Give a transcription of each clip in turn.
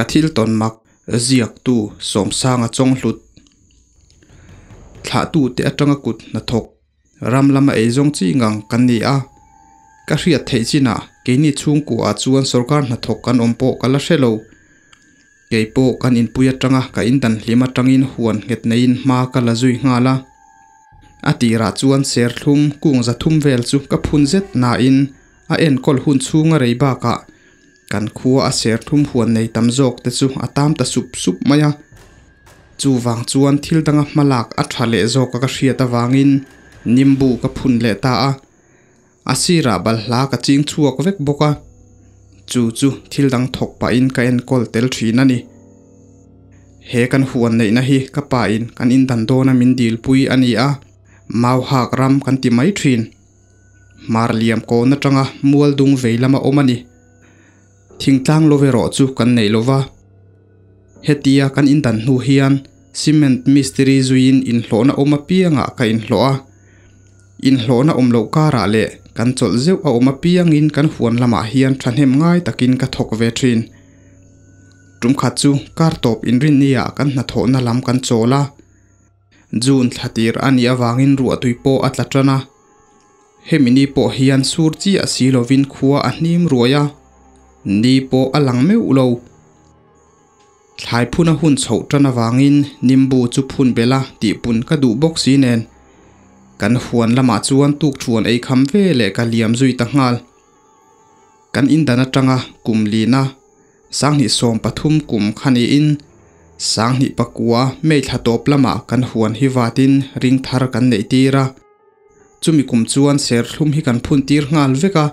Ka thil tawn mak ziaktu Sawmsanga Chawnghlut. Thlahtute atanga kut hnathawk ram lama eizawng chi ngang kan ni a. Ka hriat theih chinah keini chhungkuaah chuan sorkar hnathawk kan awm pawh ka la hre lo. Kei pawh kan inpui atanga ka indan hlim atangin huan nghet neiin hma ka la zui nghal a. A tirah chuan serthlum kung zathum vel chu ka phun zet nain a enkawl hun chhunga rei bakah kan khua a serthlum huan nei tam zawk te chu a tam ta sup sup mai a. Chuvang chuan thil danga hma lak a tha leh zawk a ka hriat avangin nimbu ka phun leh ta a. A sirah balhla ka ching chhuak vek bawk a, chu chu thil dang thawk pahin ka enkawl tel thin a ni. He kan huan neihna hi ka pa in kan indan dawna min dilpui a ni a, mau hak ram kan ti mai thin. Hmar liam kawn atanga mual dung vei lama awm a ni. Thingtlang love erawh chu kan neih lova. Hetia kan indan hnu hian cement mistiri zuiin inhlawhna awm apiangah ka inhlawh a. Inhlawhna awm loh karah leh kan chawlh zeuh a awm apiangin kan huan lamah hian thahnem ngai takin ka thawk ve thin. Tumkhat chu kar tawp inrinni-ah kan hnathawhna lam kan chawl a. June thla tir a nih avangin ruahtui pawh a tla tan a. Hemi ni pawh hian sur chiah si lovin khua a hnim ruai a, ni pawh a lang meuh lo. Thlai phuna hun chhoh tan avangin nimbu chu phun bela tihpun ka duh bawk si nen kan huan lamah chuan tukthuan ei kham ve leh ka liam zui ta nghal. Kan indan atanga kum lina sanghnih 13 kum kha niin sanghnih pakua May thla tawp lamah kan huan hi vatin ring thar kan neih tir a. Chumi kum chuan serthlum hi kan phun tir nghal vek a.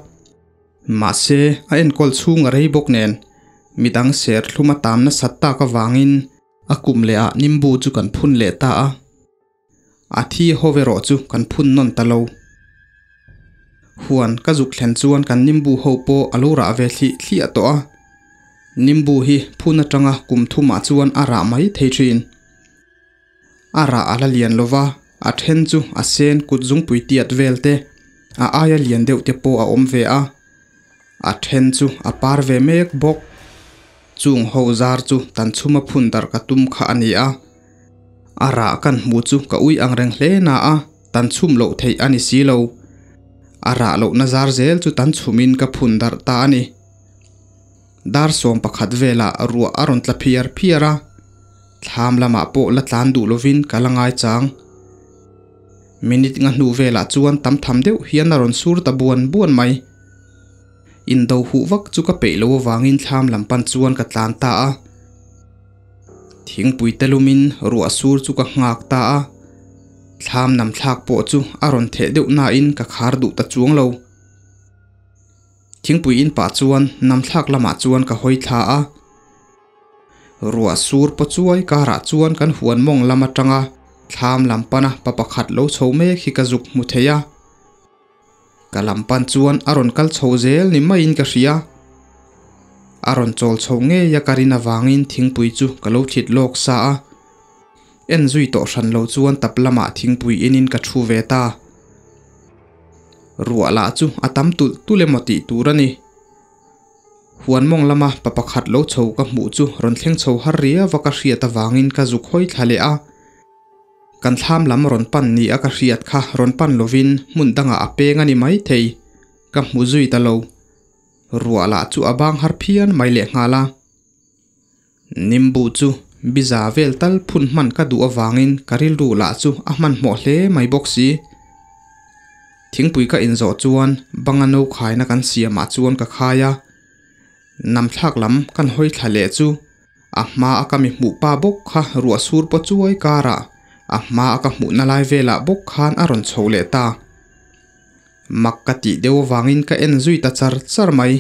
Mahse, a enkawl chhung a rei bawk nen, midang serthlum a tam nasat tak avangin a kum leh ah nimbu chu kan phun leh ta a. A thi ho erawh chu kan phun nawn ta lo. Huan ka zuk thlen chuan kan nimbu ho pawh a lo rah ve thlih thliah tawh a. Nimbu hi phun atanga kum thumah chuan a rah mai thei thin. A rah a la lian lo va, a then chu a sen kut zungpui tiat vel te, a aia lian deuh te pawh a awm ve a. A then chu a par ve mek bawk. Chung ho zar chu tan chhuma phun darh ka tum kha a ni a. A rah kan hmuh chu ka ui ang reng hle na a, tan chhum loh theih a ni si lo. A rah lohna zar zel chu tan chhumin ka phun darh ta a ni. Dar 11 velah ruah a rawn tla phiar phiar a, thlam lamah pawh la tlan duh lovin ka la ngai chang. Minute nga hnu velah chuan tam tham deuh hian a rawn sur ta buan buan mai. Indo huh vak chu ka peih lo avangin thlam lam pan chuan ka tlan ta a. Thingpui te lumin ruah sur chu ka nghak ta a. Thlam nam thlak pawh chu a rawn theh deuh nain ka khar duh ta chuang lo. Thingpui in pah chuan nam thlak lamah chuan ka hawi thla a. Ruah sur paw chuai karah chuan kan huan mawng lam atanga thlam lam pana pa pakhat lo chho mek hi ka zuk hmu thei a. Ka lam pan chuan a rawn kal chho zel ni maiin ka hria. A rawn chawl chho ngei a ka rin avangin thingpui chu ka lo thlit lawk sa a. En zui tawh hran lo chuan tap lamah thingpui inin ka thu ve ta. Ruah lah chu a tam tulh tulh emaw tih tur a ni. Huan mawng lama pa pakhat lo chho ka hmuh chu rawn thleng chho har riau a ka hriat avangin ka zuk hawi thla leh a. Kan thlam lam rawn pan ni a ka hriat kha rawn pan lovin hmun dangah a peng a ni maithei, ka hmu zui ta lo. Ruah lah chu a bang har phian mai lehnghal a. Nimbu chu biza vel tal phun hman ka duh avangin ka rilru lah chu a hmanhmawh hle mai bawk si. Thingpui ka inzawh chuan banga no khaina kan siamah chuan ka khai a. Namthlak lam kan hawi thla leh chu A hma a ka mi hmuh pa bawk kha ruah sur paw chuai karah a hma a ka hmuhna lai velah bawk khan a rawn chho leh ta. Mak ka tih deuh avangin ka en zui ta char char mai.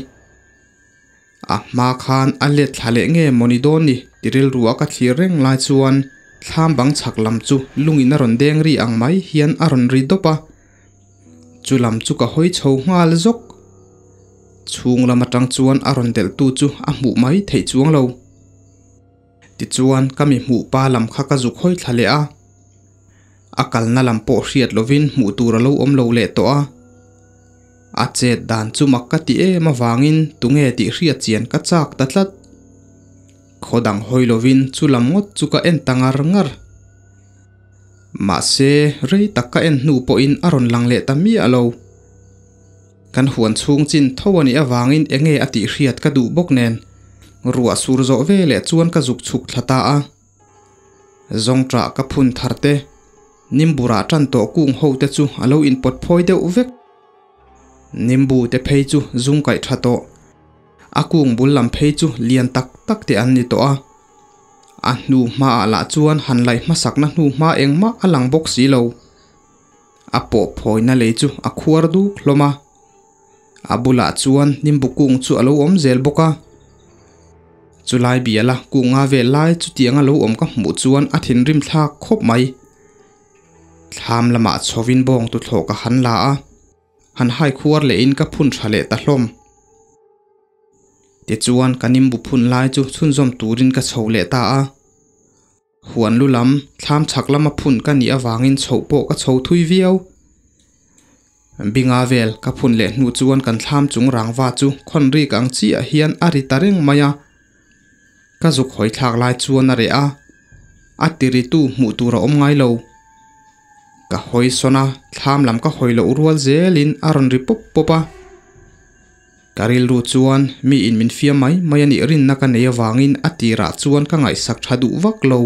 A hma khan a let thla leh nge maw ni dawn ni ti rilru a ka thlir reng lai chuan thlam bang chhak lam chu lungin a rawn deng ri ang mai hian a rawn ri dawp a. Chu lam chu ka hawi chho nghal zawk. Chhung lam atang chuan a rawn delhtu chu a hmuh mai theih chuang lo. Tichuan ka mi hmuh pa lam kha ka zuk hawi thla leh a. A kalna lam pawh hriat lovin hmuh tur a lo awm lo leh tawh a. A chet dan chu mak ka ti em avangin tunge tih hriat chian ka chak ta tlat. Khaw dang hawi lovin chu lam ngawt chu ka en ta ngar ngar. Mahse, rei tak ka en hnu pawhin a rawn lang leh ta miah lo. Kan huan chhung chin tho a nih avangin enge a tih hriat ka duh bawk nen, ruah sur zawh ve leh chuan ka zuk chhuk thla ta a. Zawngṭah ka phun thar te, Nimburah tan tawh kung ho te chu a lo inpawt phawi deuh vek. Nimbu te phei chu zung kaih tha tawh. A kung bul lam phei chu lian tak tak te an ni tawh a. A hnu hmaah lah chuan han laih hmasakna hnu hma engmah a lang bawk si lo. A pawh phawina lei chu a khuar duk hlawm a. A bulah chuan nimbu kung chu a lo awm zel bawk a. Chulai biala kunga vel lai chutiang a lo awm ka hmuh chuan a thinrim thlak khawp mai. Thlam lamah chhovin bawng tuthlawh ka han la a, han hai khuar lehin ka phun tha leh ta hlawm. Tichuan ka nimbu phun lai chu chhunzawm turin ka chho leh ta a. Huan lu lam thlam chhak lama phun ka nih avangin chhoh pawh ka chho thui viau. Binga vel ka phun leh hnu chuan kan thlam chung rangva chu khawn rik ang chiah hian a ri ta reng mai a. Ka zuk hawi thlak lai chuan a reh a, a tiritu hmuh tur a awm ngai lo. Ka hawi sawn a, thlam lam ka hawi loh rual zelin a rawn ri pawp pawp a. Ka rilru chuan mi in min fiam mai mai a nih rinna ka nei avangin a tirah chuan ka ngaihsak tha duh vak lo.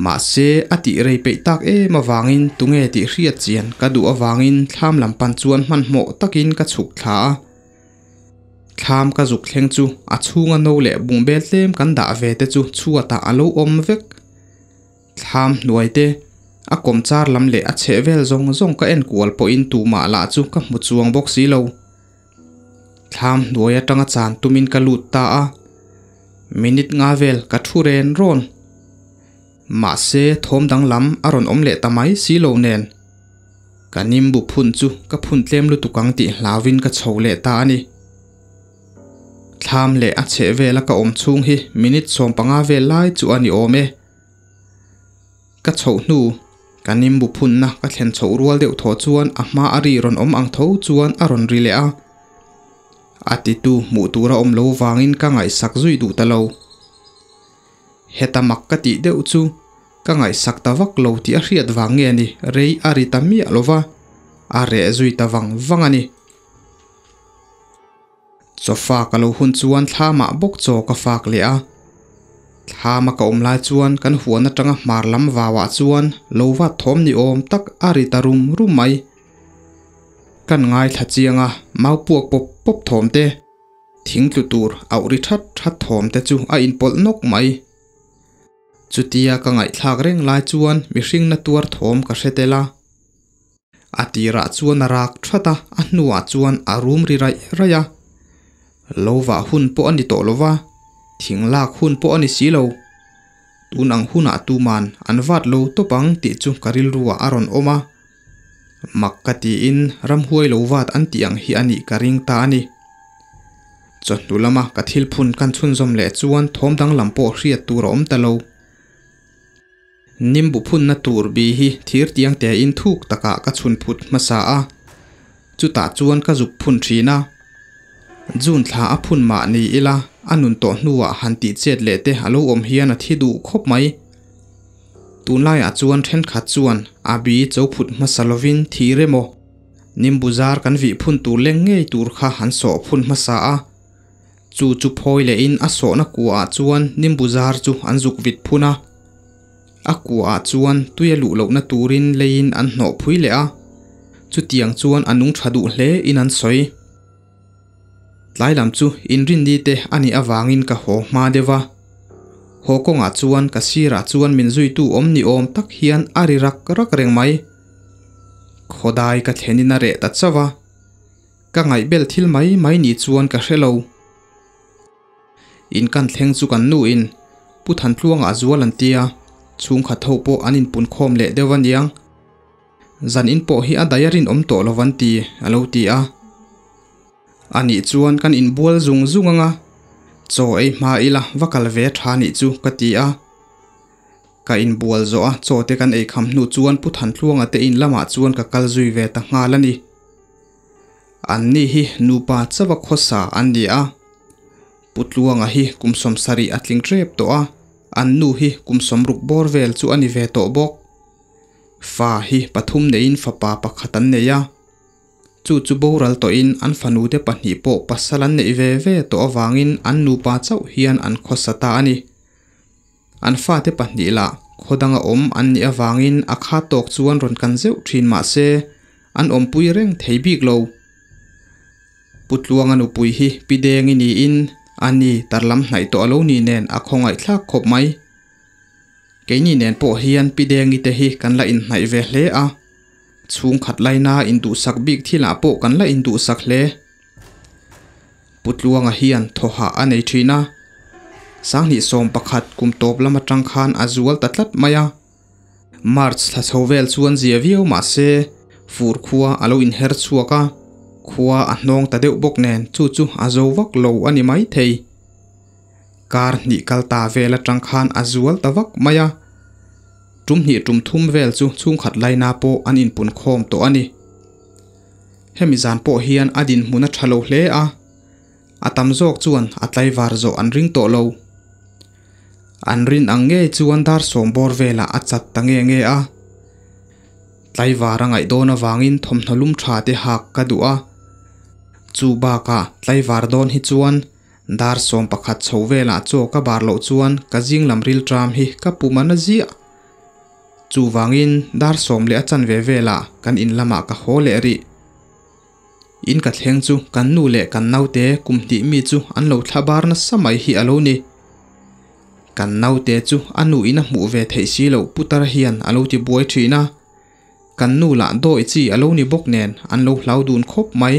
Mahse, a tih rei peih tak em avangin tunge tih hriat chian ka duh avangin thlam lam pan chuan hmanhmawh takin ka chhuk thla a. Thlam ka zuk thleng chu a chhunga no leh bungbel tlem kan dah ve te chu chhuatah a lo awm vek. Thlam hnuai te, a kawmchar lam leh a chheh vel zawng zawng ka en kual pawhin tumah lah chu ka hmu chuang bawk si lo. Thlam hnuai atanga chan tumin ka lut ta a, minute nga vel ka thu ren rawn. Mahse thawm danglam a rawn awm leh ta mai si lo nen. Ka nimbu phun chu ka phun tlem lutuk ang tih hlauin ka chho leh ta a ni. Thlam leh a chheh vela ka awm chhung hi minute 15 vel lai chu a ni awm e. Ka chhoh hnu, ka nimbu phunna ka thlen chhoh rual deuh thaw chuan a hma a ri rawn awm ang tho chuan a rawn ri leh a. A titu hmuh tur a awm lo vangin ka ngaihsak zui duh ta lo. Heta mak ka tih deuh chu ka ngaihsak ta vak lo tih a hriat vang nge ni rei a ri ta miah lo va, a reh zui ta vang vang a ni. Chaw fak a lo hun chuan thlamah bawk chaw ka fak leh a. Thlama ka awm lai chuan kan huan atanga hmar lam vauah chuan lo vat thawm ni awm tak a ri ta rum rum mai. Kan ngaithla chiang a, mau puak pawp pawp thawm te, thing tlu tur auh ri that that thawm te chu a inpawlh nawk mai. Chutia ka ngaihthlak reng lai chuan mihring na tuar thawm ka hre tel a. A tirah chuan a rak that a, a hnuah chuan a rum ri raih raih a. Lo vah hun pawh a ni tawh lo va, thing lak hun pawh a ni si lo. Tun ang hunah tuman an vat lo tawp ang tih chu ka rilruah a rawn awm a. Mak ka tiin ramhuai lo vat an tih ang hi a nih ka ring ta a ni. Chawhnu lama ka thil phun kan chhunzawm leh chuan thawm danglam pawh hriat tur a awm ta lo. Nimbu phunna tur bi hi thir tiang tein thuk takah ka chhun phut hmasa a, chutah chuan ka zuk phun thin a. June thla a phun mah ni ila a nun tawh hnuah han tih chet leh te a lo awm hian a thi duh khawp mai. Tunlaiah chuan thenkhat chuan a bi cho phut hmasa lovin thir emaw nimbu zar kan vih phun tur leng ngei tur kha an sawh phun hmasa a. Chu chu phawi lehin a sawhna kuaah chuan nimbu zar chu an zuk vit phun a. A kuaah chuan tui a luh lohna turin leiin an hnawh phui leh a, chutiang chuan a nung tha duh hle in an sawi. Tlai lam chu inrinni te a nih avangin ka haw hma deuh a. Haw kawngah chuan ka sirah chuan min zuitu awm ni awm tak hian a ri rak rak reng mai. Khawdai ka thlenin a reh ta chauh a. Ka ngaihbel thil mai mai ni chuan ka hre lo. In kan thleng chu kan nu in Pu Thantluanga zual an tia, chhungkhat ho pawh an inpun khawm leh deuh a niang. Zan in pawh hi a daih a rinawm tawh lo an ti, a lo ti a. A nih chuan kan inbual zung zung anga, chaw ei hma ila va kal ve tha nih chu ka ti a. Ka inbual zawh a, chaw te kan ei kham hnu chuan Pu Thantluanga te in lamah chuan ka kal zui ve ta nghal a ni. An ni hi nupa chauha khawsa an ni a. Putluanga hi kum 70 a tling tep tawh a, an nu hi kum 60 bawr vel chu a ni ve tawh bawk. Fa hi pathum neiin fapa pakhat an nei a, chu chu boral tawhin an fanu te pahnih pawh pasal an neih ve ve tawh avangin an nupa chauh hian an khawsa ta a ni. An fate pahnih lah khawdanga awm an nih avangin a kha tawk chuan rawn kan zeuh thin mah se an awmpui reng thei bik lo. Putluanga nupui hi Pi Dengi niin a ni tarlam hnaih tawh a lo nih nen a khawngaihthlak khawp mai. Keini nen pawh hian Pi Dengi te hi kan la inhnaih ve hle a, chhungkhat laina induhsak bik thilah pawh kan la induhsak hle. Putluanga hian thawhah a nei thin a, 2011 kum tawp lam atang khan a zual ta tlat mai a. March thla chho vel chuan zia viau mah se fur khua a lo inher chhuak a, khua a hnawng ta deuh bawk nen chu chu a zo vak lo a ni mai thei. Kar hnih kal ta vel atang khan a zual ta vak mai a, tum hnih tum thum vel chu chhungkhat laina pawh an inpun khawm tawh a ni. Hemi zan pawh hian a dinhmun a tha lo hle a, a tam zawk chuan a tlaivar zawh an ring tawh lo. An rin ang ngei chuan dar sawm bawr velah a chat ta nge nge a. Tlaivar a ngaih dawn avangin thawmhnaw lum tha te hak ka duh a. Chu bakah tlaivar dawn hi chuan dar 11 chho velah chaw ka bar loh chuan ka zing lam ril tram hi ka pum a na ziah. Chuvangin dar sawm leh a chanve velah kan in lamah ka haw leh rih. In ka thleng chu kan nu leh kan naute kum hnih mi chu an lo thla bar nasa mai hi a lo ni. Kan naute chu a nu in a hmuh ve theih si loh putar hian a lo ti buai thin a. Kan nu lah dawi chi a lo ni bawk nen an lo hlau dun khawp mai.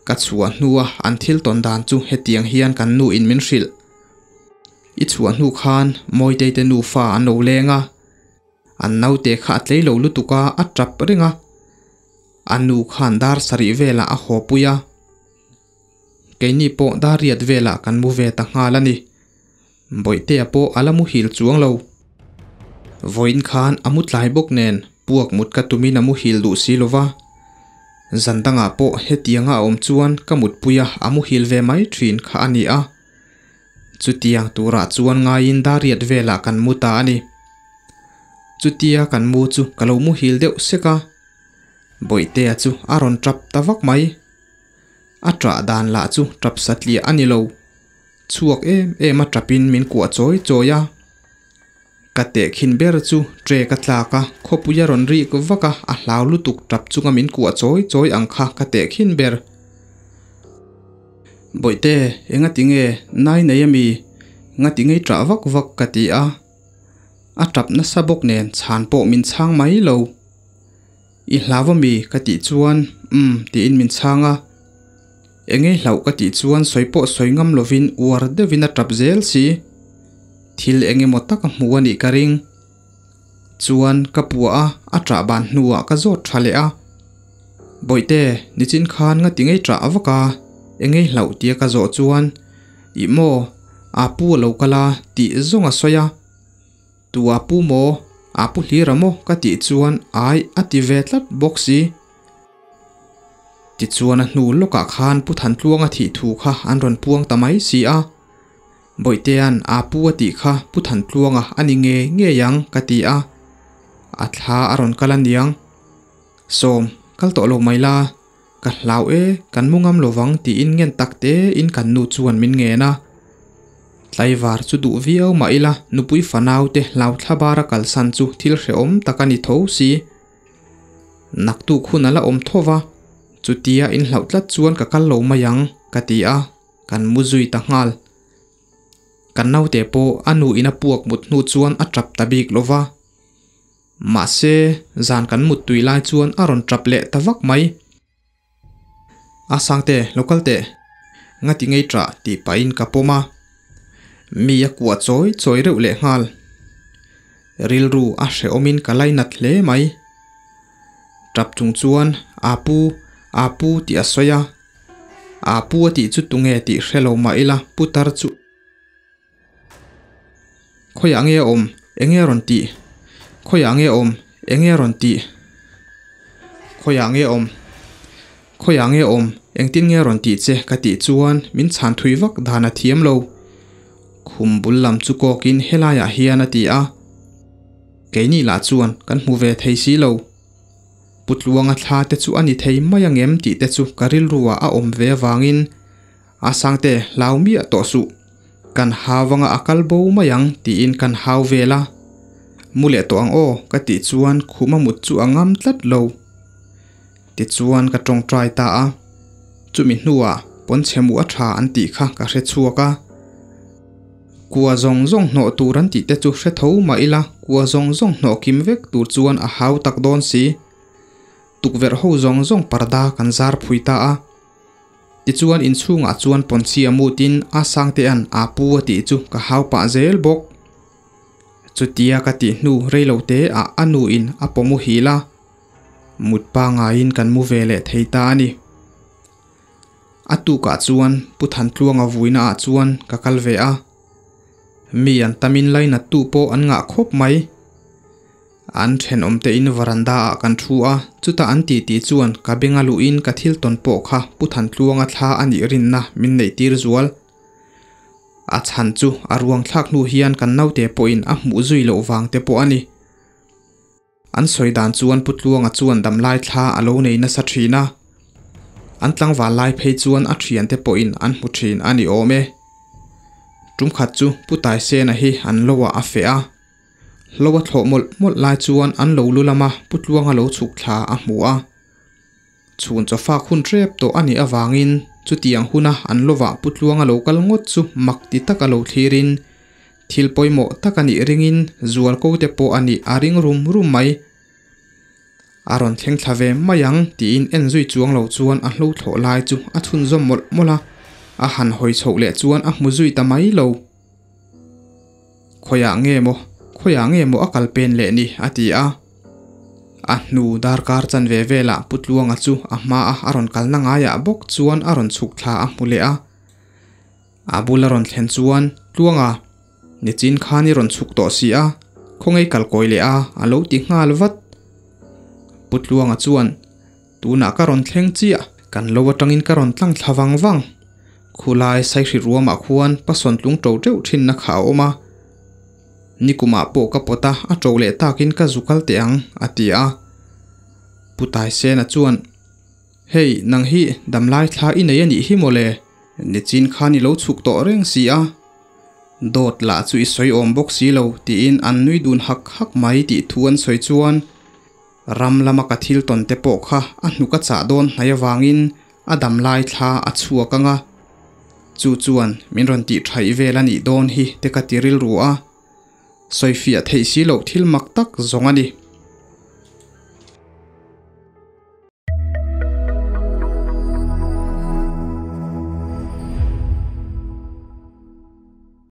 Ka chhuah hnua an thil tawn dan chu hetiang hian kan nu in min hrilh. I chhuah hnu khan Mawitei te nufa an lo leng a. An naute kha a tlei lo lutuk a, a tap reng a. A nu khan dar sarih velah a haw pui a. Keini pawh dar riat velah kan mu ve ta nghal a ni. Bawihtea pawh a la muhil chuang lo. Vawiin khan a mu tlai bawk nen puak mut ka tumin a muhil duh si lo va. Zan dangah pawh hetianga a awm chuan ka mutpui a, a muhil ve mai thin kha a ni a. Chutiang turah chuan ngaiin dar riat velah kan mu ta a ni. Chutia kan mu chu ka lo muhil deuh sek a. Bawihtea chu a rawn tap ta vak mai. A ṭah dan lah chu tap satliah a ni lo. Chhuak em em a tapin min kuah chawi chawi a. Ka tehkhin ber chu ṭe ka tlak a, khawpui a rawn rik vak a, a hlau lutuk tap chunga min kuah chawi chawi ang kha ka tehkhin ber. Bawihte, engati nge nai nei a mi? Ngati ngei ṭah vak vak ka ti a. A tap nasa bawk nen chhan pawh min chhang mai lo. I hlau a mi? Ka tih chuan umm tiin min chhang a. Engei hlauh ka tih chuan sawi pawh sawi ngam lovin uar deuhin a tap zel si. Thil eng emaw tak a hmu a nih ka ring. Chuan ka puah a, a ṭah ban hnuah ka zawt ṭha leh a. Bawihte, nichin khan ngati ngei ṭah vak a, engei hlauh tia ka zawh chuan ih maw, aa pu a lo kal a tih zawng a sawi a. Tu a pu maw? A pu hlir a maw? Ka tih chuan ai a ti ve tlat bawk si. Tichuan a hnu lawkah khan Pu Thantluanga thih thu kha an rawn puang ta mai si a. Bawihte-a'n a pu a tih kha Pu Thantluanga a ni ngei ngei ang ka ti a. A thla a rawn kal a niang. Sawm, kal tawh lo mai la. Ka hlau e, kan mu ngam lovang tiin ngen tak tein kan nu chuan min ngen a. Tlaivar chu duh viau mah ila nupui fanau te hlau thla bara kalsan chu thil hrehawm tak a ni tho si. Naktuk hun a la awm tho va, chutia in hlauh tlat chuan ka kal lo mai ang ka ti a, kan mu zui ta nghal. Kan naute pawh a nu in a puak mut hnu chuan a tap ta bik lova. Mahse, zan kan mut tui lai chuan a rawn tap leh ta vak mai. A Sangte, lo kal teh. Ngati ngei ṭah tih pahin ka pawm a. Mi a kuah chawi chawi reuh leh nghal. Rilru a hrehawmin ka lainat hle mai. Ṭap chung chuan, Aa pu, aa pu tih a sawi a. Aa pu a tih chu tunge tih hre lo mah ila putar chu. Khawiah nge a awm? Enge a rawn tih? Khawiah nge a awm? Enge a rawn tih? Khawiah nge a awm? Khawiah nge a awm? Engtin nge rawn tih che ka tih chuan min chhan thui vak dan a thiam lo. Khum bul lam chu kawkin helaiah hian a ti a. Keini lah chuan kan hmu ve thei si lo. Pu Tluanga thla te chu a ni thei mai angem tih te chu ka rilruah a awm ve avangin a Sangte hlau miah tawh suh. Kan hau anga a kal bo mai ang tiin kan hau vel a. Mu leh tawh ang aw ka tih chuan khuma mut chu a ngam tlat lo. Tichuan ka tawngtai ta a, chumi hnuah pawnchhe mu a tha an tih kha ka hre chhuak a. Kua zawng zawng hnawh tur an tih te chu hre tho mah ila kua zawng zawng hnawh kim vek tur chuan a hau tak dawn si. Tukverh ho zawng zawng parda kan zar phui ta a. Tichuan inchhungah chuan pawnchhia mutin a Sangtea'n a pu a tih chu ka hau pah zel bawk. Chutia ka tih hnu reilote ah a nu in a pawh muhil a. Mut pangaiin kan mu ve leh thei ta a ni. A tukah chuan Pu Thantluanga vuina ah chuan ka kal ve a. Mi an tamin lainat tu pawh an ngah khawp mai. An thenawm te in varanda ah kan thu a, chutah an titi chuan ka benga luhin ka thil tawn pawh kha Pu Thantluanga thla a nih rinna min neih tir zual. A chhan chu a ruang thlak hnu hian kan naute pawhin a hmuh zui loh vang te pawh a ni. An sawi dan chuan Pu Tluanga chuan damlai thla a lo nei nasa thin a, an tlangval lai phei chuan a thiante pawhin an hmu thin a ni awm e. Tum khat chu Pu Taisena hi an lo ah a feh a, hlo a thlawh mawlh mawlh lai chuan an lo lu lama Pu Tluanga lo chhuk thla a hmu a. Chhun chawfak hun hrep tawh a nih avangin chutiang huna an lovah Pu Tluanga lo kal ngawt chu mak ti taka lo thlirin thil pawimawh tak a nih ringin zual ko te pawh a nih a ring rum rum mai. A rawn thleng thla ve mai ang tiin en zui chuang lo chuan a hlo thlawh lai chu a chhunzawm mawlh mawlh a, a han hawi chhoh leh chuan a hmu zui ta mai lo. Khawiah nge maw, khawiah nge maw a kal pen leh ni a ti a. A hnu darkar chanve velah Pu Tluanga chu a hmaa a rawn kalna ngaiah bawk chuan a rawn chhuk thla a hmu leh a. A bula rawn thlen chuan, Tluanga, nichin khan i rawn chhuk tawh si a, khawngaih kal kawi leh a, a lo ti nghal vat. Pu Tluanga chuan, Tunah ka rawn thleng chiah, kan lo atangin ka rawn tlang thla vang vang. Khulai Saihri ruamah khuan pasawn tlung to teuh thinna kha a awm a. Nikumah pawh ka pawt a, a to leh takin ka zu kal teh ang, a ti a. Pu Taisena chuan, Hei, nang hi damlai thla i nei a nih hi mawle, nichin khan i lo chhuk tawh reng si a. Dawt lah chu i sawi awm bawk si lo, tiin an nui dun hak hak mai tih thu an sawi chuan, Ram lama ka thil tawn te pawh kha a hnuk a chah dawn hnai avangin a dam lai thla a chhuak ang a. Chu chuan min rawn tih thaih vel a nih dawn hi te ka ti rilru a. Sawifiah theih si loh thil mak tak zawng a ni.